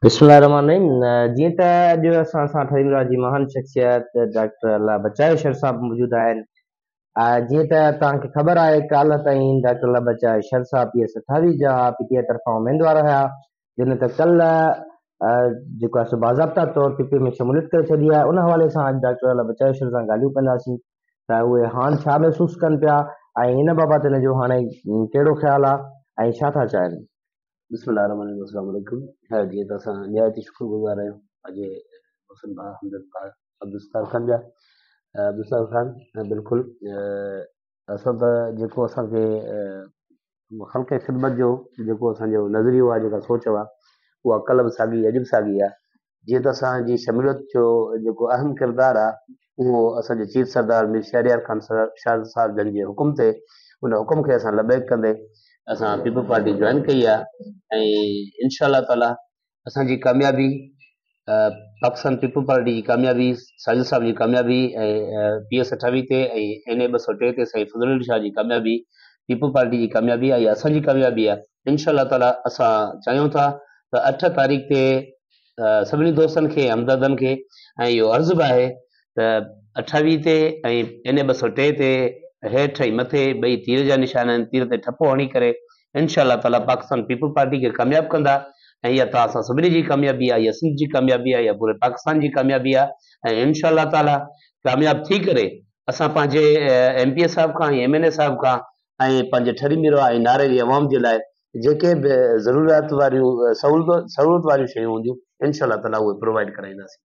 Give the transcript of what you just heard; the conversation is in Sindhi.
بسم الله الرحمٰن الرحيم جيئن ته اڄ اسان سان ٺري ميرواهه جي مهان شخصيت ڊاڪٽر الله بچايو شر صاحب موجود آهن. جيئن ته توهان کي خبر آهي ڪالهه تائين ڊاڪٽر الله بچايو شر صاحب پي ايس 28 جا پي ٽي آء طرفان اميدوار هيا جن ته ڪلهه جيڪو آهي سو باضابطا طور پي پي ۾ شموليت ڪري ڇڏي آهي ان حوالي سان اڄ ڊاڪٽر الله بچايو شر سان ڳالهيون ڪنداسين ته اهي هاڻ ڇا محسوس ڪن پيا ۽ ان بابت هن جو هاڻي ڪهڙو خيال آهي ۽ ڇا ٿا چاهين. بسم الله الرحمن الرحيم السلام عليڪم جيئن ته اسان نهايت ئي شڪر گذار آهيون پنهنجي محسن ڀاء همدرد ڀاء عبدالستار خان جا. عبدالستار خان بلڪل اسان ته جيڪو اسان کي خلق خدمت جو جيڪو اسان جو نظريو آهي جيڪا سوچ آهي اها ڪلهه به ساڳي اڄ به ساڳي آهي. جيئن ته اسان جي شموليت جو جيڪو اهم ڪردار آهي اهو اسان جي چيف سردار مير شهريار خان شاهه صاحب جن جي حڪم تي ان حڪم کي اسان لبيڪ ڪندي اسان پيپلز پارٽي جوائن ڪئي آهي ۽ انشاء الله تعالي اسان جي ڪاميابي پاڪستان پيپلز پارٽي جي ڪاميابي ساجد صاحب جي ڪاميابي ۽ پي ايس 28 تي ۽ اين اي 203 تي سائين فضل علي شاهه جي ڪاميابي پيپلز پارٽي جي ڪاميابي آهي اسان جي ڪاميابي آهي انشاء الله تعالي اسان چاهيون ٿا ته 8 تاريخ تي سڀني دوستن کي همدردن کي ۽ اهو عرض به آهي ته 28 تي ۽ اين اي 203 تي هيٺ ۽ مٿي ٻئي تير جا نشان آهن تير تي ٺپو هڻي ڪري انشاء الله تعالي پاڪستان پيپلز پارٽي کي ڪامياب ڪندا ۽ اها توهان اسان سڀني جي ڪاميابي آهي اها سنڌ جي ڪاميابي آهي اها پوري پاڪستان جي ڪاميابي آهي ۽ انشاء الله تعالي ڪامياب ٿي ڪري اسان پنهنجي ايم پي اي صاحب کان ۽ ايم اين اي صاحب کان ۽ پنهنجي ٺري ميرواهه ۽ ناري جي عوام جي لاء جيڪي به ضروريات واريون سهولت واريون شيون هونديون انشاء الله تعالي اهي پرووائيڊ ڪرائينداسين.